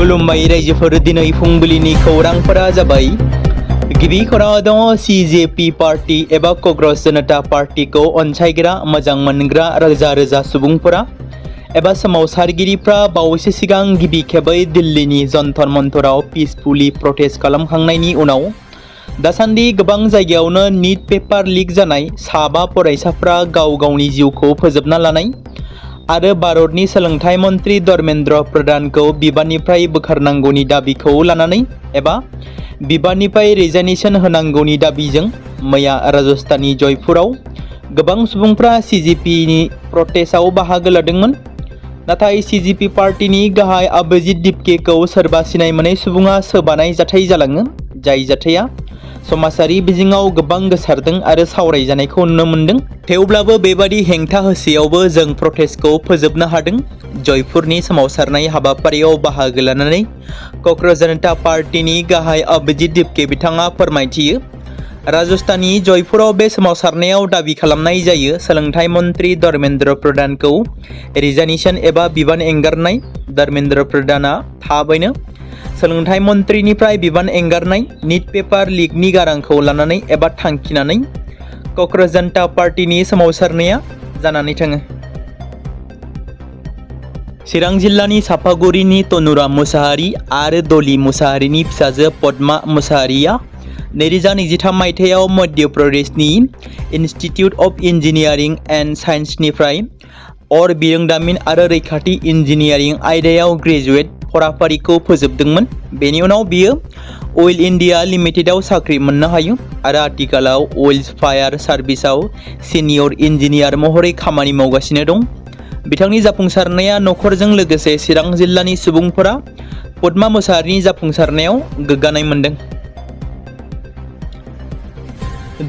खुलुमबाय रायजोफोर दिनै फुंबिलिनि खौरांफोरा जाबाय गिबि खौराङाव दङ CJP पार्टी एबा क'क्राझार जनता पार्टीखौ अनसायग्रा मोजां मोनग्रा रोजा रोजा सुबुंफोरा एबा सोमावसारगिरिफ्रा बावैसो सिगां गिबि खेबै दिल्लीनि जन्तर मन्तराव पिसफुली प्रटेस्ट खालामखांनायनि उनाव दासान्दि गोबां जायगायावनो नीट पेपार लिक जानाय साबा फरायसाफ्रा गाव गावनि जिउखौ फोजोबना लानाय आरो भारतनि सोलोंथाइ मन्त्रि धर्मेन्द्र प्रधानखौ बिबाननिफ्राय बोखारनांगौनि दाबिखौ लानानै एबा बिबाननिफ्राय रिजाइनेसन होनांगौनि दाबिजों मैया राजस्थाननि जयपुराव गोबां सुबुंफ्रा CJPनि प्रटेस्टआव बाहागो लादोंमोन। नाथाय CJP पार्टीनि गाहाय अभिजित दिपकेखौ सोरबा सिनाय मोनै सुबुङा सोबानाय जाथाय जालाङो, जाय जाथाया समाजारि बिजोङाव गोबां गोसारदों आरो सावरायजानायखौ नुनो मोन्दों। थेवब्लाबो बेबादि हेंथा होसेयावबो जों प्रटेस्टखौ फोजोबनो हादों। जयपुरनि सोमावसारनाय हाबाफारियाव बाहागो लानानै क'क्राझार जनता पार्टीनि गाहाय अभिजित दिपके बिथाङा फोरमायथियो। राजस्थाननि जयपुराव बे सोमावसारनायाव दाबि खालामनाय जायो सोलोंथाइ मन्त्रि धर्मेन्द्र प्रधानखौ रिजाइनेसन एबा बिबान एंगारनाय। धर्मेन्द्र प्रधाना थाबैनो सोलोंथाइ मन्त्रिनिफ्राय बिबान एंगारनाय नीट पेपार लिकनि गारांखौ लानानै एबा थांखिनानै क'क्राझार जनता पार्टीनि सोमावसारनाया जानानै थाङो। चिरां जिल्लानि सापागुरिनि तनुरा मुसाहारि आरो दलि मुसाहारिनि फिसाजो पद्मा मुसाहारिया 2023 मायथाइयाव मध्य प्रदेशनि इन्स्टिट्युट अफ इन्जिनियारिं एन्ड साइन्सनिफ्राय अर बिरोंदामिन आरो रैखाथि इन्जिनियारिं आयदायाव ग्रेजुवेट फराफारिखौ फोजोबदोंमोन। बेनि उनाव बियो अइल इन्डिया लिमिटेडआव साख्रि मोननो हायो आरो आथिखालाव अइल्स फायार सार्भिसआव सिनियर इन्जिनियार महरै खामानि मावगासिनो दं। बिथांनि जाफुंसारनाया नखरजों लोगोसे चिरां जिल्लानि सुबुंफोरा पद्मा मुसाहारिनि जाफुंसारनायाव गोग्गानाय मोन्दों।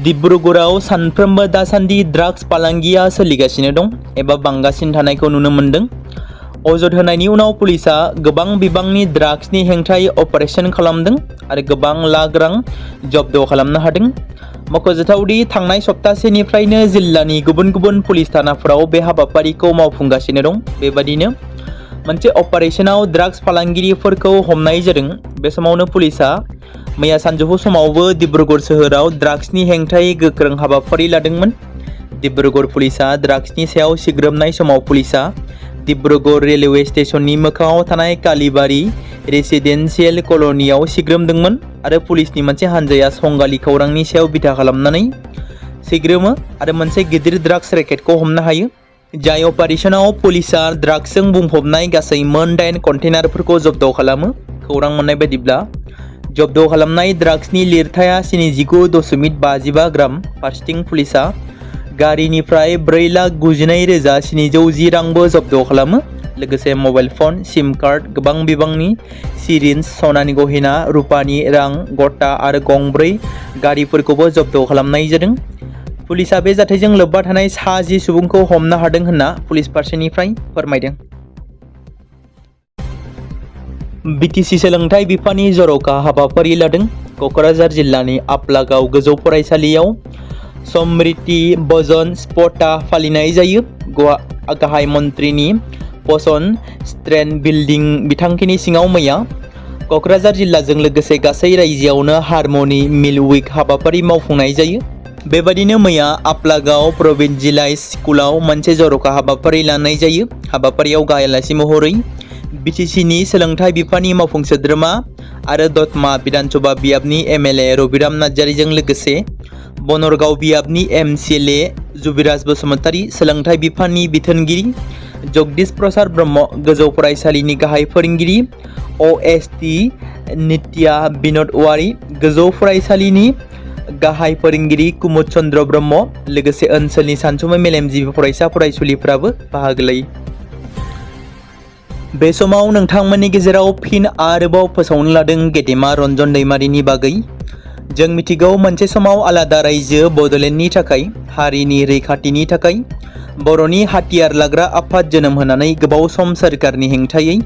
डिब्रुगड़आव सानफ्रोमबो दासान्दि ड्राग्स फालांगिया सोलिगासिनो दं एबा बांगासिनो थानायखौ नुनो मोन्दों। अजद होनायनि उनाव पुलिसा गोबां बिबांनि ड्राग्सनि हेंथायै अपारेशन खालामदों आरो गोबां लाख रां जब्द खालामनो हादों। मख'जाथावदि थांनाय सप्तासेनिफ्रायनो जिल्लानि गुबुन गुबुन पुलिस थानाफोराव बे हाबाफारिखौ मावफुंगासिनो दं। बेबादिनो मोनसे अपारेशनाव ड्राग्स फालांगिरिफोरखौ हमनाय जादों। बे समावनो पुलिसा मैया सानजौफु समावबो डिब्रुगड़ सोहोराव ड्राग्सनि हेंथायै गोख्रों हाबाफारि लादोंमोन। डिब्रुगड़ पुलिसा ड्राग्सनि सायाव सिग्रोमनाय समाव पुलिसा डिब्रुगड़ रेलवे स्टेशननि मोखाङाव थानाय कालीबारी रेसिडेन्सियेल कल'नियाव सिग्रोमदोंमोन आरो पुलिसनि मोनसे हानजाया संगालि खौरांनि सायाव बिथा खालामनानै सिग्रोमो आरो मोनसे गिदिर ड्राग्स रेकेटखौ हमनो हायो। जाय अपारेशनाव पुलिसा ड्राग्सजों बुंफबनाय गासै मोन 8 कन्टेनारफोरखौ जब्द खालामो। खौरां मोननाय बायदिब्ला जब्द खालामनाय ड्राग्सनि लिरथाया 79.55 ग्राम। फारसेथिं पुलिसा गारिनिफ्राय 4,99,710 रांबो जब्द खालामो। लोगोसे मबाइल फन, सिम कार्ड, गोबां बिबांनि सिरिन्ज, सनानि गहेना, रुपानि रां गथा आरो गंब्रै गारिफोरखौबो जब्द खालामनाय जादों। पुलिसा बे जाथायजों लोब्बा थानाय 10 सुबुंखौ हमनो हादों होनना पुलिस फारसेनिफ्राय फोरमायदों। BTC सोलोंथाइ बिफाननि जर'खा हाबाफारि लादों। क'क्राझार जिल्लानि आप्लागाव गोजौ फरायसालियाव समृद्धि भजन स्पटा फालिनाय जायो। गाहाय मन्त्रिनि पसन स्ट्रेन्ड बिल्डिं बिथांखिनि सिङाव मैया क'क्राझार जिल्लाजों लोगोसे गासै रायजोआवनो हारमनि मिल उइक हाबाफारि मावफुंनाय जायो। बेबादिनो मैया आप्लागाव प्रभिन्सियेलाइज स्कुलाव मोनसे जर'खा हाबाफारि लानाय जायो। हाबाफारियाव गाहाय आलासि महरै BTCनि सोलोंथाइ बिफाननि मावफुं सोद्रोमा आरो दतमा विधानसभा बियाबनि MLA रबिराम नार्जारिजों लोगोसे बनरगाव बियाबनि MCLA जुबिराज बसुमतारी, सोलोंथाइ बिफाननि बिथोनगिरि जगदीश प्रसाद ब्रह्म, गोजौ फरायसालिनि गाहाय फोरोंगिरि OST नित्या बिनोद औवारी, गोजौ फरायसालिनि गाहाय फोरोंगिरि कुमुद चन्द्र ब्रह्म, लोगोसे ओनसोलनि सानसुमै मेलेमजिबि फरायसा फरायसुलिफ्राबो बाहागो लायो। बे समाव नोंथांमोननि गेजेराव फिन आरोबाव फोसावनो लादों गेदेमा रन्जन दैमारिनि बागै। जों मिथिगौ मोनसे समाव आलादा रायजो बड'लेण्डनि थाखाय हारिनि रैखाथिनि थाखाय बर'नि हाथियार लाग्रा आफाद जोनोम होनानै गोबाव सम सोरखारनि हेंथायै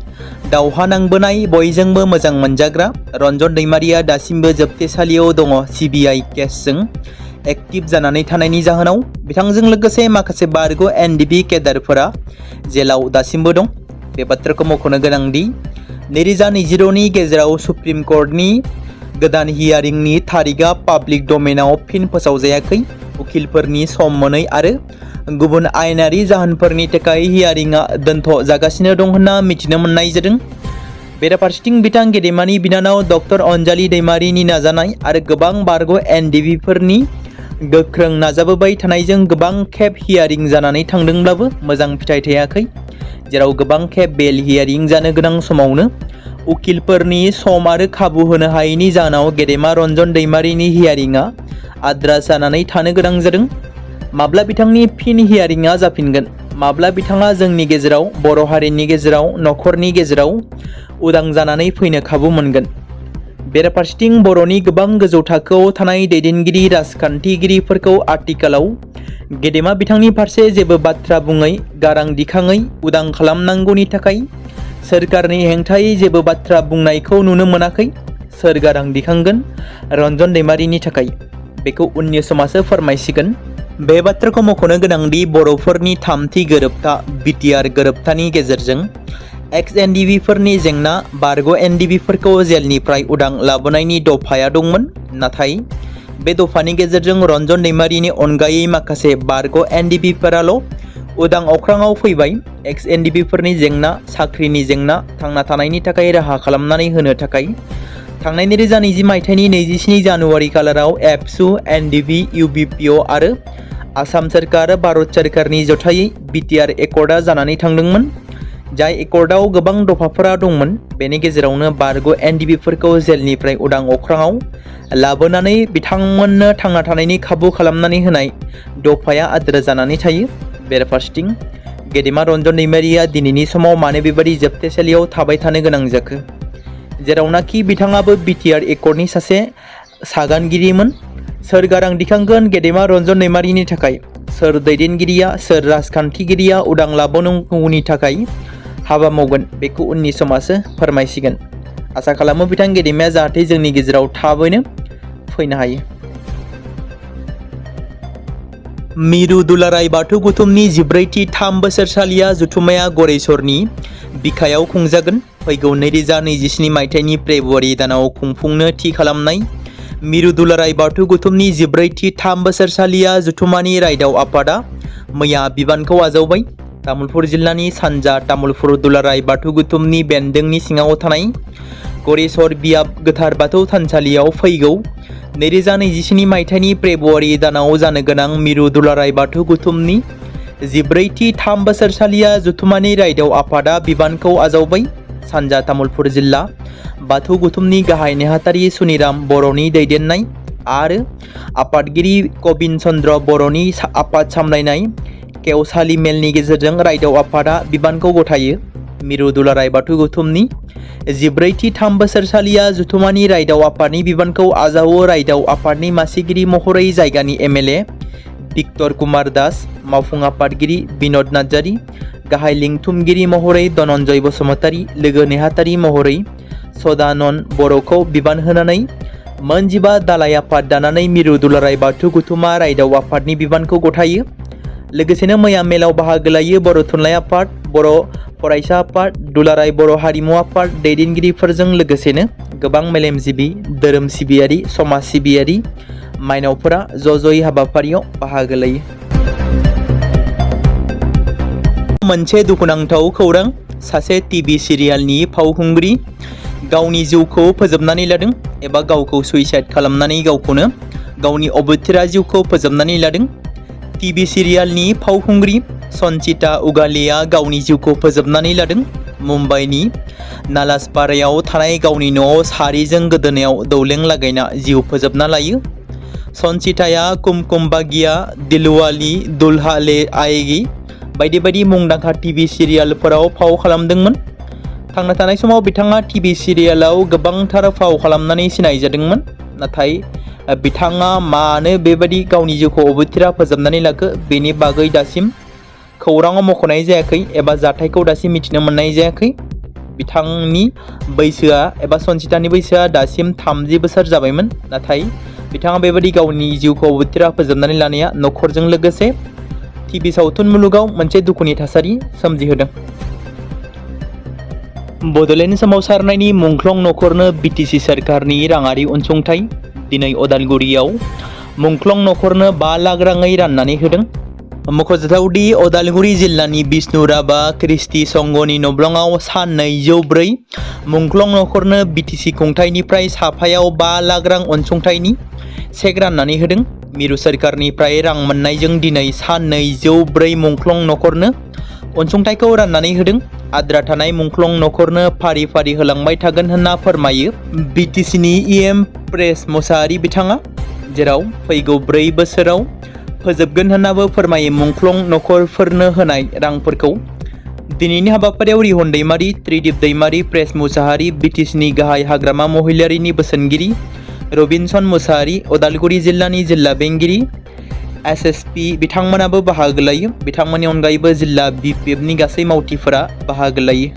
दावहा नांबोनाय बयजोंबो मोजां मोनजाग्रा रन्जन दैमारिया दासिमबो जोबथेसालियाव दङ। CBI केसजों एक्टिभ जानानै थानायनि जाहोनाव बिथांजों लोगोसे माखासे बारग' NDP केडारफोरा जेलाव दासिमबो दं। बे बाथ्राखौ मख'नो गोनांदि 2022 नि गेजेराव सुप्रीम कोर्टनि गोदान हियारिंनि तारिखआ पाब्लिक डमेनाव फिन फोसावजायाखै। उखिलफोरनि सम मोनै आरो गुबुन आयेनारि जाहोनफोरनि थाखाय हियारिंआ दोनथ' जागासिनो दं होनना मिथिनो मोननाय जादों। बेराफारसेथिं बिथां गेदेमानि बिनानाव डक्टर अनजालि दैमारिनि नाजानाय आरो गोबां बारग' एनडिबिफोरनि गोख्रों नाजाबोबाय थानायजों गोबां खेब हियारिं जानानै थांदोंब्लाबो मोजां फिथाइ थायाखै। जेराव गोबां खेब बेल हियारिं जानो गोनां समावनो उखिलफोरनि सम आरो खाबु होनो हायैनि जाहोनाव गेदेमा रन्जन दैमारिनि हियारिंआ आद्रा जानानै थानो गोनां जादों। माब्ला बिथांनि फिन हियारिंआ जाफिनगोन? माब्ला बिथाङा जोंनि गेजेराव, बर' हारिनि गेजेराव, नखरनि गेजेराव उदां जानानै फैनो खाबु मोनगोन? बेराफारसेथिं बर'नि गोबां गोजौ थाखोआव थानाय दैदेनगिरि राजखान्थिगिरिफोरखौ आथिखालाव गेदेमा बिथांनि फारसे जेबो बाथ्रा बुङै, गारां दिखाङै उदां खालामनांगौनि थाखाय सोरखारनि हेंथायै जेबो बाथ्रा बुंनायखौ नुनो मोनाखै। सोर गारां दिखांगोन रन्जन दैमारिनि थाखाय? बेखौ उननि समासो फोरमायसिगोन। बे बाथ्राखौ मख'नो गोनांदि बर'फोरनि थामथि गोरोबथा बिटिआर गोरोबथानि गेजेरजों एक्स एनडिबिफोरनि जेंना, बारग' एनडिबिफोरखौ जेलनिफ्राय उदां लाबोनायनि दफाया दंमोन। नाथाय बे दफानि गेजेरजों रन्जन दैमारिनि अनगायै माखासे बारग' एनडिबिफोराल' उदां अख्राङाव फैबाय। एक्स एनडिबिफोरनि जेंना, साख्रिनि जेंना, थांना थानायनि थाखाय राहा खालामनानै होनो थाखाय थांनाय 2020 मायथाइनि 27 जानुवारि खालाराव एबसु, एनडिबि, इउबिपिअ आरो आसाम सोरखार, भारत सोरखारनि जथायै बिटिआर एकर्डआ जानानै थांदोंमोन। जाय एकर्डआव गोबां दफाफोरा दंमोन। बेनि गेजेरावनो बारग' एनडिबिफोरखौ जेलनिफ्राय उदां अख्राङाव लाबोनानै बिथांमोननो थांना थानायनि खाबु खालामनानै होनाय दफाया आद्रा जानानै थायो। बेराफारसेथिं गेदेमा रन्जन दैमारिया दिनैनि समाव मानो बेबादि जोबथेसालियाव थाबाय थानो गोनां जाखो? जेरावनाखि बिथाङाबो बिटिआर एकर्डनि सासे सागानगिरिमोन। सोर गारां दिखांगोन गेदेमा रन्जन दैमारिनि थाखाय? सोर दैदेनगिरिया, सोर राजखान्थिगिरिया उदां लाबोनांगौनि थाखाय हाबा मावगोन? बेखौ उननि समासो फोरमायसिगोन। आसा खालामो बिथां गेदेमाया जाहाथे जोंनि गेजेराव थाबैनो फैनो हायो। मिरु दुलाराय बाथौ गौथुमनि 14थि 3 बोसोरसालिया जथुम्माया गरेस्वरनि बिखायाव खुंजागोन। फैगौ 2027 मायथाइनि फेब्रुवारि दानाव खुंफुंनो थि खालामनाय मिरु दुलाराय बाथौ गौथुमनि 14थि 3 बोसोरसालिया जथुम्मानि रायदाव आफादा मैया बिबानखौ आजावबाय। तामुलपुर जिल्लानि सानजा तामुलपुर दुलाराय बाथौ गौथुमनि बेन्दोंनि सिङाव थानाय गरेस्वर बियाब गोथार बाथौ थानसालियाव फैगौ 2027 मायथाइनि फेब्रुवारि दानाव जानो गोनां मिरु दुलाराय बाथौ गौथुमनि 14थि 3 बोसोरसालिया जथुम्मानि रायदाव आफादा बिबानखौ आजावबाय। सानजा तामुलपुर जिल्ला बाथौ गौथुमनि गाहाय नेहाथारि सुनिराम बर'नि दैदेननाय आरो आफादगिरि कबिन चन्द्र बर'नि आफाद सामलायनाय खेवसालि मेलनि गेजेरजों रायदाव आफादा बिबानखौ गथायो। मिरु दुलाराय बाथौ गौथुमनि 14थि 3 बोसोरसालिया जथुम्मानि रायदाव आफादनि बिबानखौ आजावो। रायदाव आफादनि मासिगिरि महरै जायगानि एमएलए भिक्टर कुमार दास, मावफुं आफादगिरि बिन'द नार्जारि, गाहाय लिंथुमगिरि महरै धनन्जय बसुमतारी, लोगो नेहाथारि महरै सदानन्द बर'खौ बिबान होनानै मोन 15 दालाय आफाद दानानै मिरु दुलाराय बाथौ गौथुमा रायदाव आफादनि बिबानखौ गथायो। लोगोसेनो मैया मेलाव बाहागो लायो बर' थुनलाइ आफाद, बर' फरायसा आफाद, दुलाराय बर' हारिमु आफाद दैदेनगिरिफोरजों लोगोसेनो गोबां मेलेमजिबि, धोरोम सिबियारि, समाज सिबियारि माइनावफोरा ज'-ज'यै हाबाफारियाव बाहागो लायो। मोनसे दुखुनांथाव खौरां। सासे टिभि सिरियालनि फावखुंग्रि गावनि जिउखौ फोजोबनानै लादों एबा गावखौ सुइसाइड खालामनानै गावखौनो गावनि अबथिरा जिउखौ फोजोबनानै लादों। टिभि सिरियालनि फावखुंग्रि सन्चिता उगालेया गावनि जिउखौ फोजोबनानै लादों। मुम्बाइनि नालासपारायाव थानाय गावनि न'आव सारिजों गोदोनायाव दौलें लागायना जिउ फोजोबना लायो। सन्चिताया कुमकुम बागिया, दिलवाली दुल्हा ले आएगी बायदि बायदि मुंदांखा टिभि सिरियालफोराव फाव खालामदोंमोन। थांना थानाय समाव बिथाङा टिभि सिरियालाव गोबांथार फाव खालामनानै सिनायजादोंमोन। नाथाय बिथाङा मानो बेबादि गावनि जिउखौ अबथिरा फोजोबनानै लाखो बेनि बागै दासिम खौराङाव मख'नाय जायाखै एबा जाथायखौ दासिम मिथिनो मोननाय जायाखै। बिथांनि बैसोआ एबा सन्चितानि बैसोआ दासिम 30 बोसोर जाबायमोन। नाथाय बिथाङा बेबादि गावनि जिउखौ अबथिरा फोजोबनानै लानाया नखरजों लोगोसे टिभि सावथुन मुलुगाव मोनसे दुखुनि थासारि सोमजिहोदों। बड'लेण्ड सोमावसारनायनि मुंख्लं नखरनो बिटिसि सोरखारनि राङारि अनसुंथाइ दिनै अदालगुरियाव मुंख्लं नखरनो 5 लाख राङै राननानै होदों। मख'जाथावदि अदालगुरि जिल्लानि बिष्णुराभा ख्रिस्टि संघनि नब्लङाव सान 204 मुंख्लं नखरनो बिटिसि खुंथायनिफ्राय साफायाव 5 लाख रां अनसुंथाइनि चेक राननानै होदों। मिरु सोरखारनिफ्राय रां मोननायजों दिनै सान 204 मुंख्लं नखरनो अनसुंथाइखौ राननानै होदों। आद्रा थानाय मुंख्लं नखरनो फारि फारि होलांबाय थागोन होनना फोरमायो बिटिसिनि इएम प्रेस मोसाहारि बिथाङा, जेराव फैगौ 4 बोसोराव फोजोबगोन होननाबो फोरमायो मुंख्लं नखरफोरनो होनाय रांफोरखौ। दिनैनि हाबाफारियाव रिहन दैमारी, त्रिदिप दैमारी, प्रेस मोसाहारि, बिटिसिनि गाहाय हाग्रामा महिलारिनि बोसोनगिरि रबिनसन मोसाहारि, अदालगुरि जिल्लानि जिल्ला बेंगिरि एसएसपि बिथांमोनाबो बाहागो लायो। बिथांमोननि अनगायैबो जिल्ला बिपिएफनि गासै मावथिफोरा बाहागो लायो।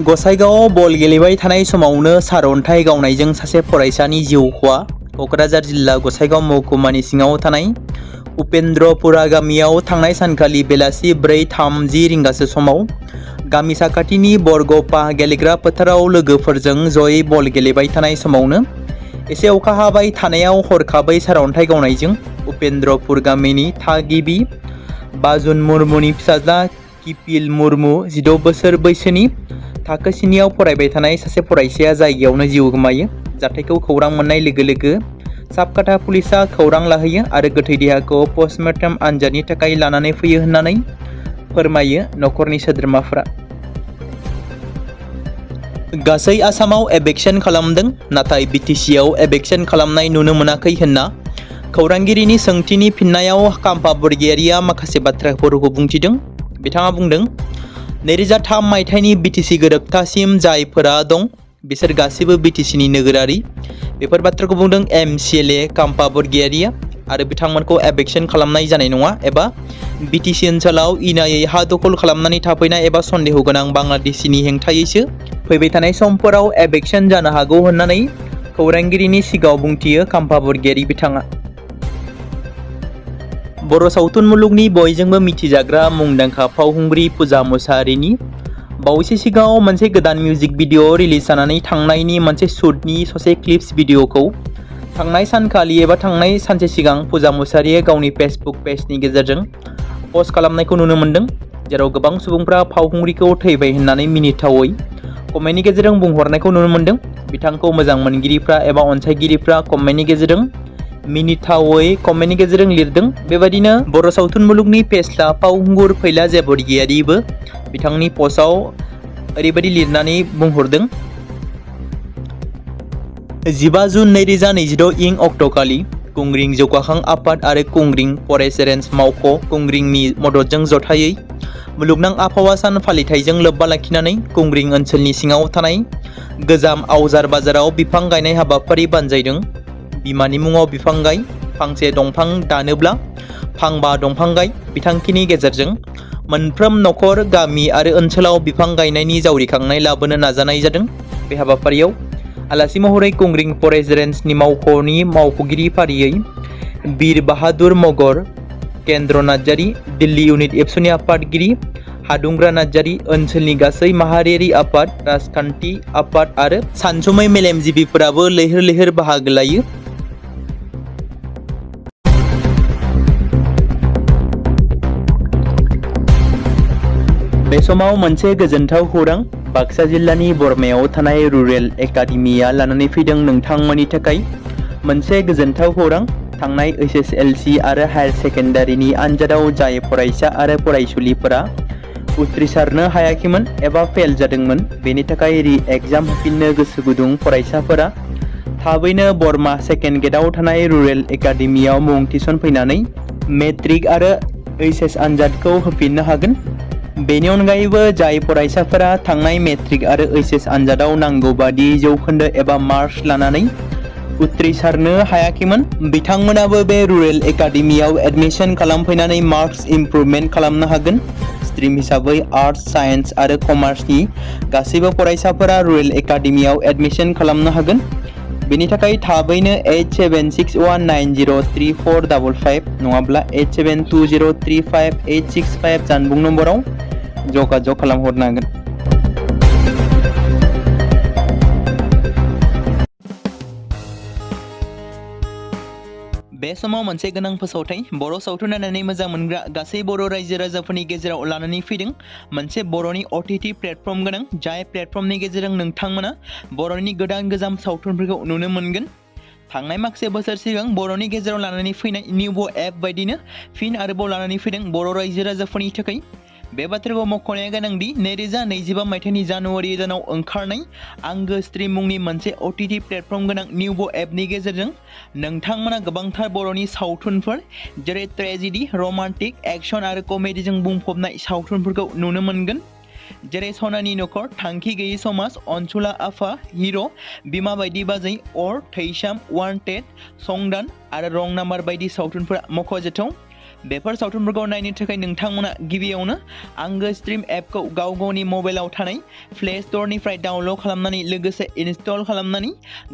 गसाइगावआव बल गेलेबाय थानाय समावनो सारअन्थाइ गावनायजों सासे फरायसानि जिउ खहा। क'क्राझार जिल्ला गसाइगाव महकुमानि सिङाव थानाय उपेन्द्रपुरा गामियाव थांनाय सानखालि बेलासि 4:30 रिंगासो समाव गामि साखाथिनि बरग'पा गेलेग्रा फोथाराव लोगोफोरजों जयै बल गेलेबाय थानाय समावनो एसे अखा हाबाय थानायाव हरखाबै सारअन्थाइ गावनायजों उपेन्द्रपुर गामिनि थागिबि बाजुन मुर्मुनि फिसाज्ला किपिल मुर्मु 16 बोसोर बैसोनि थाखो 9आव फरायबाय थानाय सासे फरायसाया जायगायावनो जिउ गोमायो। जाथायखौ खौरां मोननाय लोगो लोगो साबकाटा पुलिसा खौरां लाहैयो आरो गोथै देहाखौ पस्टमर्टेम आनजादनि थाखाय लानानै फैयो होननानै फोरमायो नखरनि सोद्रोमाफोरा। गासै आसामाव एबेक्सन खालामदों, नाथाय बिटिसिआव एबेक्सन खालामनाय नुनो मोनाखै होनना खौरांगिरिनि सोंथिनि फिननायाव खाम्फा बरगयारिया माखासे बाथ्राफोरखौ बुंथिदों। बिथाङा बुंदों, 2003 मायथाइनि बिटिसि गोरोबथासिम जायफोरा दं बिसोर गासिबो बिटिसिनि नोगोरारि। बेफोर बाथ्राखौ बुंदों एमसिएलए खाम्फा बरगयारिया आरो बिथांमोनखौ एबेक्सन खालामनाय जानाय नङा एबा बिटिसि ओनसोलाव इनायै हा दखल खालामनानै थाफैनाय एबा सन्देह गोनां बांलादेशिनि हेंथायैसो फैबाय थानाय समफोराव एबेक्सन जानो हागौ होननानै खौरांगिरिनि सिगाङाव बुंथियो खाम्फा बरगयारि बिथाङा। बर' सावथुन मुलुगनि बयजोंबो मिथिजाग्रा मुंदांखा फावखुंग्रि फुजा मोसाहारिनि बावैसो सिगाङाव मोनसे गोदान मिउजिक भिडिअ रिलिज जानानै थांनायनि मोनसे शुटनि ससे क्लिप्स भिडिअखौ थांनाय सानखालि एबा थांनाय सानसे सिगां फुजा मोसाहारिया गावनि फेसबुक पेजनि गेजेरजों पस्ट खालामनायखौ नुनो मोन्दों, जेराव गोबां सुबुंफ्रा फावखुंग्रिखौ थैबाय होननानै मिनिथावै कमेन्टनि गेजेरजों बुंहरनायखौ नुनो मोन्दों। बिथांखौ मोजां मोनगिरिफ्रा एबा अनसायगिरिफ्रा कमेन्टनि गेजेरजों मिनिथावै कमेन्टनि गेजेरजों लिरदों। बेबायदिनो बर' सावथुन मुलुगनि फेस्ला फावखुंगुर फैला बरगयारिबो बिथांनि पस्टआव ओरैबायदि लिरनानै बुंहरदों, 15 जुन 2022 इं अक्ट'खालि कुंग्रिं जौगाखां आफाद आरो कुंग्रिं फरेस्ट रेन्ज मावख' कुंग्रिंनि मददजों जथायै मुलुगनां आबहावा सान फालिथायजों लोब्बा लाखिनानै कुंग्रिं ओनसोलनि सिङाव थानाय गोजाम आवजार बाजाराव बिफां गायनाय हाबाफारि बानजायदों। बिमानि मुङाव बिफां गाय, फांसे दंफां दानोब्ला फांबा दंफां गाय बिथांखिनि गेजेरजों मोनफ्रोम नखर, गामि आरो ओनसोलाव बिफां गायनायनि जावरिखांनाय लाबोनो नाजानाय जादों। बे हाबाफारियाव आलासि महरै कुंग्रिं फरेस्ट रेन्जनि मावख'नि मावख'गिरि फारियै बीर बाहादुर मगर, केन्द्र नार्जारी, दिल्ली इउनिट एबसुनि आफादगिरि हादुंग्रा नार्जारी, ओनसोलनि गासै माहारियारि आफाद, राजखान्थि आफाद आरो सानसुमै मेलेमजिबिफोराबो लैहोर लैहोर बाहागो लायो। बे समाव मोनसे गोजोनथाव खौरां बाक्सा जिल्लानि बरमायाव थानाय रुरेल एकाडेमिया लानानै फैदों नोंथांमोननि थाखाय मोनसे गोजोनथाव खौरां। थांनाय एसएसएलसी आरो हायार सेकेन्डारिनि आनजादाव जाय फरायसा आरो फरायसुलिफोरा उथ्रिसारनो हायाखैमोन एबा फेल जादोंमोन, बेनि थाखाय रि एग्जाम होफिननो गोसो गुदुं फरायसाफोरा थाबैनो बरमा सेकेन्ड गेटआव थानाय रुरेल एकाडेमियाव मुं थिसनफैनानै मेट्रिक आरो एचएस आनजादखौ होफिननो हागोन। बेनि अनगायैबो जाय फरायसाफोरा थांनाय मेट्रिक आरो एचएस आनजादाव नांगौ बादि जौखोन्दो एबा मार्क्स लानानै उथ्रिसारनो हायाखैमोन, बिथांमोनाबो बे रुरेल एकाडेमियाव एडमिशन खालामफैनानै मार्क्स इमप्रुभमेन्ट खालामनो हागोन। स्ट्रिम हिसाबै आर्ट्स, साइन्स आरो कमार्सनि गासैबो फरायसाफोरा रुरेल एकाडेमियाव एडमिशन खालामनो हागोन। बेनि थाखाय थाबैनो 8761903455 नङाब्ला 8720358565 जानबुं नम्बराव जगाजग खालामहरनो हागोन। बे समाव मोनसे गोनां फोसावथाय बर' सावथुन नायनानै मोजां मोनग्रा गासै बर' रायजो राजाफोरनि गेजेराव लानानै फैदों मोनसे बर'नि OTT प्लेटफर्म गोनां जाय प्लेटफर्मनि गेजेरजों नोंथांमोना बर'नि गोदान सावथुनफोरखौ नुनो मोनगोन। थांनाय माखासे बोसोर सिगां बर'नि गेजेराव लानानै फैनाय निउबो एप बायदिनो फिन आरोबाव लानानै फैदों बर' रायजो राजाफोरनि थाखाय। बे बाथ्राखौ मख'नाया गोनांदि 2025 मायथाइनि जानुवारि दानाव ओंखारनाय आंगो स्ट्रीम मुंनि मोनसे OTT प्लेटफर्म गोनां निउबो एपनि गेजेरजों नोंथांमोना गोबांथार बर'नि सावथुनफोर जेरै ट्रेजेडी, रमान्टिक, एक्शन आरो कमेडीजों बुंफबनाय सावथुनफोरखौ नुनो मोनगोन। जेरै सनानि नखर, थांखि गैयै समाज, अनसुला आफा, हिर', बिमा बायदि बाजै, अर, थैसाम, वान्टेड, संदान आरो रं नाम्बार बायदि सावथुनफोरा मख'जाथाव। बेफोर सावथुनफोरखौ नायनो थाखाय नोंथांमोना गिबियावनो आंगो स्ट्रीम एपखौ गावनि मबाइलाव थानाय प्ले स्ट'रनिफ्राय डाउनल'ड खालामनानै लोगोसे इनस्टल खालामनानै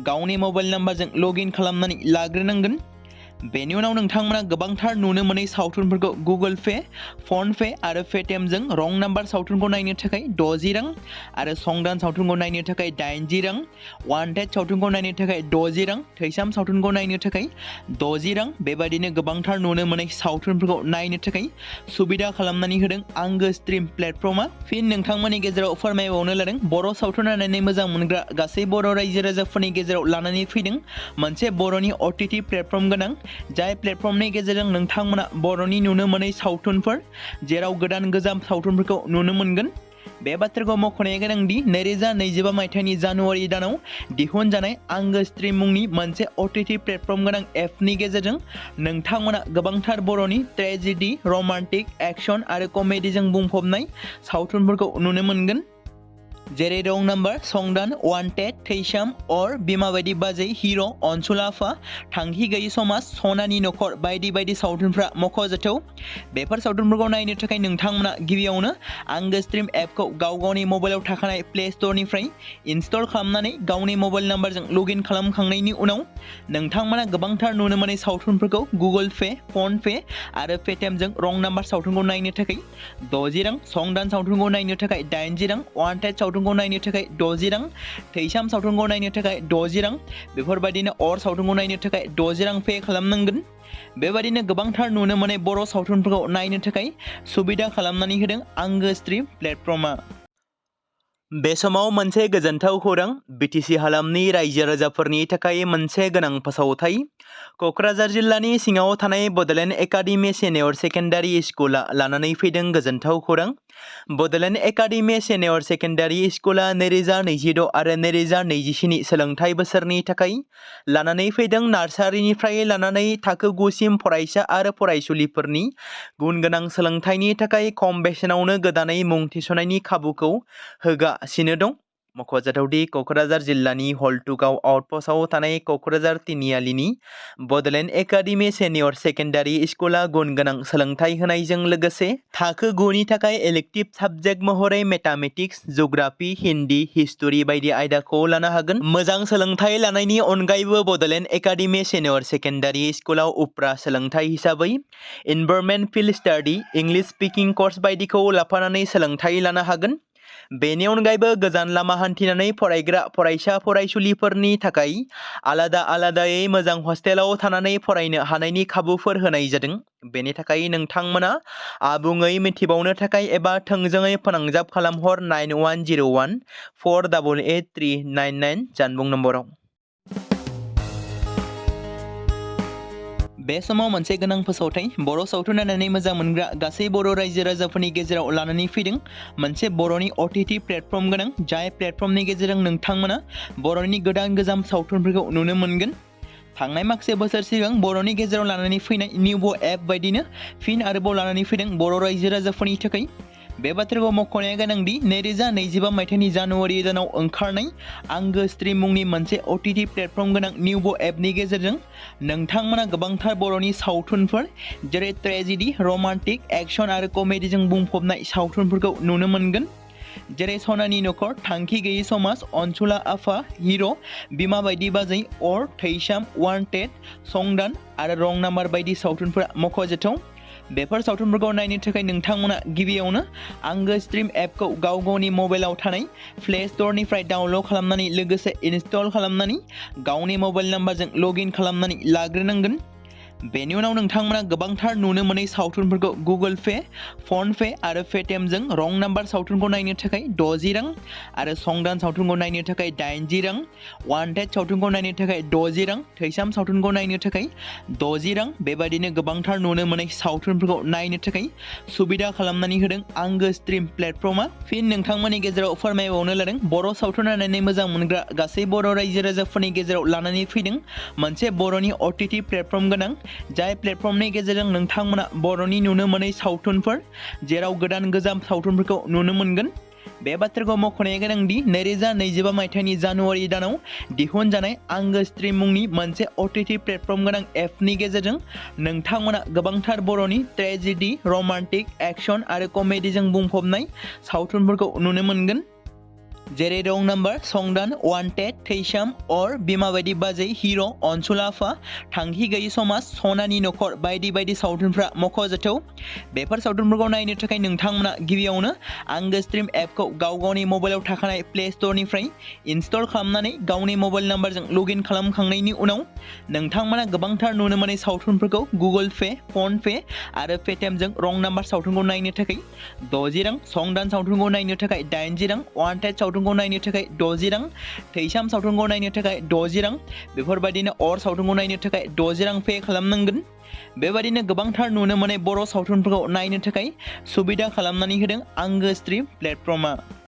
गावनि मबाइल नाम्बारजों लगइन खालामनानै लाग्रोनांगोन। बेनि उनाव नोंथांमोना गोबांथार नुनो मोनै सावथुनफोरखौ गुगोल पे, फन पे आरो पेटिएमजों रं नाम्बार सावथुनखौ नायनो थाखाय 60 रां आरो संदान सावथुनखौ नायनो थाखाय 80 रां, वान्टेड सावथुनखौ नायनो थाखाय 60 रां, थैसाम सावथुनखौ नायनो थाखाय 60 रां बेबादिनो गोबांथार नुनो मोनै सावथुनफोरखौ नायनो थाखाय सुबिदा खालामनानै होदों आंगो स्ट्रीम प्लेटफर्मा। फिन नोंथांमोननि गेजेराव फोरमायबावनो लादों बर' सावथुन नायनानै मोजां मोनग्रा गासै बर' रायजो राजाफोरनि गेजेराव लानानै फैदों मोनसे बर'नि OTT प्लेटफर्म गोनां जाय प्लेटफर्मनि गेजेरजों नोंथांमोना बर'नि नुनो मोनै सावथुनफोर जेराव गोजाम सावथुनफोरखौ नुनो मोनगोन। बे बाथ्राखौ मख'नाया गोनांदि 2025 मायथाइनि जानुवारि दानाव दिहुनजानाय आंगो स्ट्रीम मुंनि मोनसे OTT प्लेटफर्म गोनां एपनि गेजेरजों नोंथांमोना गोबांथार बर'नि ट्रेजेडी, रमान्टिक, एक्शन आरो कमेडीजों बुंफबनाय सावथुनफोरखौ नुनो मोनगोन। जेरै रं नाम्बार, संदान, वान्टेड, थैसाम, अर, बिमा बायदि बाजै, हिर', अनसुला आफा, थांखि गैयै समाज, सनानि नखर बायदि सावथुनफ्रा मख'जाथाव। बेफोर सावथुनफोरखौ नायनो थाखाय नोंथांमोना गिबियावनो आंगो स्ट्रीम एपखौ गावनि मबाइलाव थाखानाय प्ले स्ट'रनिफ्राय इनस्टल खालामनानै गावनि मबाइल नाम्बारजों लगइन खालामखांनायनि उनाव नोंथांमोना गोबांथार नुनो मोनै सावथुनफोरखौ गुगोल पे, फन पे आरो पेटिएमजों रं नाम्बार सावथुनखौ नायनो थाखाय 60 रां, संदान सावथुनखौ नायनो थाखाय 80 रां, वान्टेड सावथुनखौ नायनो थाखाय 60 रां, थैसाम सावथुनखौ नायनो थाखाय 60 रां बेफोरबायदिनो अर सावथुनखौ नायनो थाखाय 60 रां पे खालामनांगोन। बेबायदिनो गोबांथार नुनो मोनै बर' सावथुनफोरखौ नायनो थाखाय सुबिदा खालामनानै होदों आंगो स्ट्रीम प्लेटफर्मा। बे समाव मोनसे गोजोनथाव खौरां BTC हालामनि रायजो राजाफोरनि थाखाय मोनसे गोनां फोसावथाय। क'क्राझार जिल्लानि सिङाव थानाय बड'लेण्ड एकाडेमि सिनियर सेकेन्डारि स्कुला लानानै फैदों गोजोनथाव खौरां। बड'लेण्ड एकाडेमि सिनियर सेकेन्डारि स्कुला 2026 आरो 2027 सोलोंथाइ बोसोरनि थाखाय लानानै फैदों नार्सारिनिफ्राय लानानै थाखो 9 सिम फरायसा आरो फरायसुलिफोरनि गुन गोनां सोलोंथाइनि थाखाय खम बेसेनावनो गोदानै मुं थिसननायनि खाबुखौ होगासिनो दं। मख'जाथावदि क'क्राझार जिल्लानि हल्टुगाव आउटपस्टआव थानाय क'क्राझार तिनिआलिनि बड'लेण्ड एकाडेमि सिनियर सेकेन्डारि स्कुला गुन गोनां सोलोंथाइ होनायजों लोगोसे थाखो 9 नि थाखाय इलेक्टिभ साबजेक्ट महरै मेथामेटिक्स, जिअ'ग्राफि, हिन्दी, हिस्टरि बायदि आयदाखौ लानो हागोन। मोजां सोलोंथाइ लानायनि अनगायैबो बड'लेण्ड एकाडेमि सिनियर सेकेन्डारि स्कुलाव उफ्रा सोलोंथाइ हिसाबै environment field study, English speaking course बायदिखौ लाफानानै सोलोंथाइ लानो हागोन। बेनि अनगायैबो गोजान लामा हान्थिनानै फरायग्रा फरायसा फरायसुलिफोरनि थाखाय आलादायै मोजां हस्टेलाव थानानै फरायनो हानायनि खाबुफोर होनाय जादों। बेनि थाखाय नोंथांमोना आबुङै मिथिबावनो थाखाय एबा थोंजोङै फोनांजाब खालामहर 9101488399 जानबुं नम्बराव। बे समाव मोनसे गोनां फोसावथाय बर' सावथुन नायनानै मोजां मोनग्रा गासै बर' रायजो राजाफोरनि गेजेराव लानानै फैदों मोनसे बर'नि OTT प्लेटफर्म गोनां जाय प्लेटफर्मनि गेजेरजों नोंथांमोना बर'नि गोदान सावथुनफोरखौ नुनो मोनगोन। थांनाय माखासे बोसोर सिगां बर'नि गेजेराव लानानै फैनाय निउबो एप बायदिनो फिन आरोबाव लानानै फैदों बर' रायजो राजाफोरनि थाखाय। बे बाथ्राखौ मख'नाया गोनांदि 2025 मायथाइनि जानुवारि दानाव ओंखारनाय आंगो स्ट्रीम मुंनि मोनसे OTT प्लेटफर्म गोनां निउबो एपनि गेजेरजों नोंथांमोना गोबांथार बर'नि सावथुनफोर जेरै ट्रेजेडी, रमान्टिक, एक्शन आरो कमेडीजों बुंफबनाय सावथुनफोरखौ नुनो मोनगोन। जेरै सनानि नखर, थांखि गैयै समाज, अनसुला आफा, हिर', बिमा बायदि बाजै, अर, थैसाम, वान्टेड, संदान आरो रं नाम्बार बायदि सावथुनफोरा मख'जाथाव। बेफोर सावथुनफोरखौ नायनो थाखाय नोंथांमोना गिबियावनो आंगो स्ट्रीम एपखौ गावनि मबाइलाव थानाय प्ले स्ट'रनिफ्राय डाउनल'ड खालामनानै लोगोसे इनस्टल खालामनानै गावनि मबाइल नाम्बारजों लगइन खालामनानै लाग्रोनांगोन। बेनि उनाव नोंथांमोना गोबांथार नुनो मोनै सावथुनफोरखौ गुगोल पे, फन पे आरो पेटिएमजों रं नाम्बार सावथुनखौ नायनो थाखाय 60 रां आरो संदान सावथुनखौ नायनो थाखाय 80 रां, वान्टेड सावथुनखौ नायनो थाखाय 60 रां, थैसाम सावथुनखौ नायनो थाखाय 60 रां बेबादिनो गोबांथार नुनो मोनै सावथुनफोरखौ नायनो थाखाय सुबिदा खालामनानै होदों आंगो स्ट्रिम प्लेटफर्मा। फिन नोंथांमोननि गेजेराव फोरमायबावनो लादों बर' सावथुन नायनानै मोजां मोनग्रा गासै बर' रायजो राजाफोरनि गेजेराव लानानै फैदों मोनसे बर'नि OTT प्लेटफर्म गोनां, जाय प्लेटफर्मनि गेजेरजों नोंथांमोना बर'नि नुनो मोनै सावथुनफोर जेराव गोदान गोजाम सावथुनफोरखौ नुनो मोनगोन। बे बाथ्राखौ मख'नाया गोनांदि 2025 मायथाइनि जानुवारि दानाव दिहुनजानाय आंगो स्ट्रिम मुंनि मोनसे OTT प्लेटफर्म गोनां एपनि गेजेरजों नोंथांमोना गोबांथार बर'नि ट्रेजेडि, रमान्टिक, एक्शन आरो कमेडिजों बुंफबनाय सावथुनफोरखौ नुनो मोनगोन। जेरै रं नाम्बार, संदान, वान्टेड, थैसाम, अर, बिमा बायदि बाजै, हिर', अनसुला आफा, थांखि गैयि समाज, सनानि नखर बायदि बायदि सावथुनफ्रा मख'जाथाव। बेफोर सावथुनफोरखौ नायनो थाखाय नोंथांमोना गिबियावनो आंगो स्ट्रिम एपखौ गावनि मबाइलाव थाखानाय प्ले स्ट'रनिफ्राय इनस्टल खालामनानै गावनि मबाइल नाम्बारजों लगइन खालामखांनायनि उनाव नोंथांमोना गोबांथार नुनो मोनै सावथुनफोरखौ गुगोल पे, फन पे आरो पेटिएमजों रं नाम्बार सावथुनखौ नायनो थाखाय 60 रां, संदान सावथुनखौ नायनो थाखाय 80 रां, वान्टेड सावथुनखौ नायनो थाखाय 60 रां, थैसाम सावथुनखौ नायनो थाखाय 60 रां बेफोरबायदिनो अर सावथुनखौ नायनो थाखाय 60 रां पे खालामनांगोन। बेबायदिनो गोबांथार नुनो मोनै बर' सावथुनफोरखौ नायनो थाखाय सुबिदा खालामनानै होदों आंगो स्ट्रिम प्लेटफर्मा।